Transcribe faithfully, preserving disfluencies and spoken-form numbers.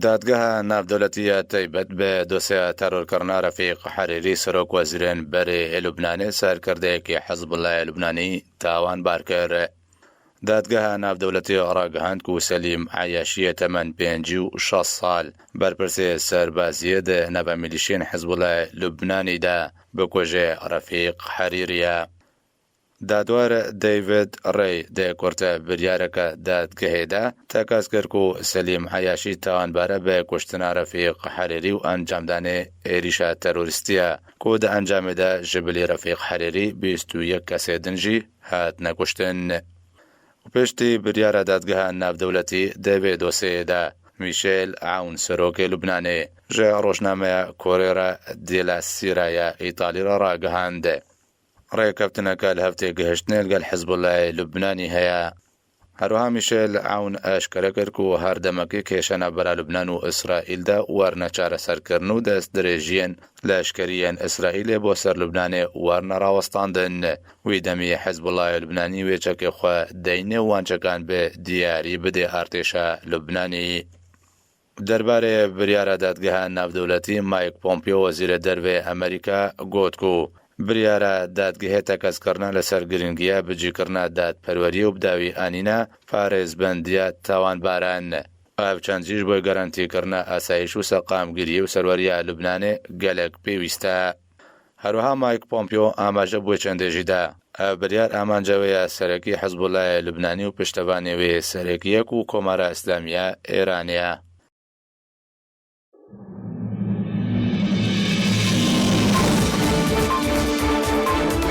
Dadgeha Navdewletî ya taybet bi dosyeya terorkirina Refîq Herîrî, serok wezîrên berê ê Lubnanê, serkirdeyekî Hizbullahê Lubnanî tawanbar kir. Dadgeha Navdewletî ragihand ku Selîm Eyaşiyê temen pêncî û şeş sal, berpirsê serbaziyê di nava milîşiyên Hizbullahê Lubnanî de, bi ku jê Refîq Herîrî ye. Dadwer David Ray di kurte biryareke dadgehê de tekez kir ku Selîm Eyaşî tawanbare bi kuştina Refîq Herîrî û encamdanê êrîşa terorîstî ye ku di encamê de ji bilî Refîq Herîrî bîst û yek kesê din jî hatine kuştin. Û piştî biryara dadgeha navdewletî di vê dosyeyê de Michel Aoun, serokê Lubnanê, ji rojnameya Corriere della Sera ya Îtalî re ragihand. Rêkeftineke li hev tê gihiştinê li gel Hizbullahê Lubnanî heye. Herwiha Michel Aoun eşkere kir ku her demekê kêşa navbera Lubnan û Îsraîl de werne çareserkirin û destdirêjiyên leşkerî yên Îsraîlê bo ser Lubnanê werne rawestandin. Wî demî Hizbullahê Lubnanî wê çekê xwe deynê û wan çekan bi diyarî bidê artêşa Lubnanî. Derbarê biryara dadgeha navdewletî, Mike Pompeo, wezîrê dervê Amerîka, got ku biryara dadgehê tekezkirina li ser girîngiya bicîkirina dadperweriyê û bidawî anîna parêzbendiya tawanbaran. Ev çend jî ji bo garantîkirina asayîş û seqamgiriyê û serweriya Lubnanê gelek pêwîst e. Herwiha Mike Pompeo amaje bi wê çendê jî da. Ev biryar amanca wê ya serekî Hizbullahê Lubnanî û piştevanê wê serekî ye ku Komara Îslamî ya Îranê ye.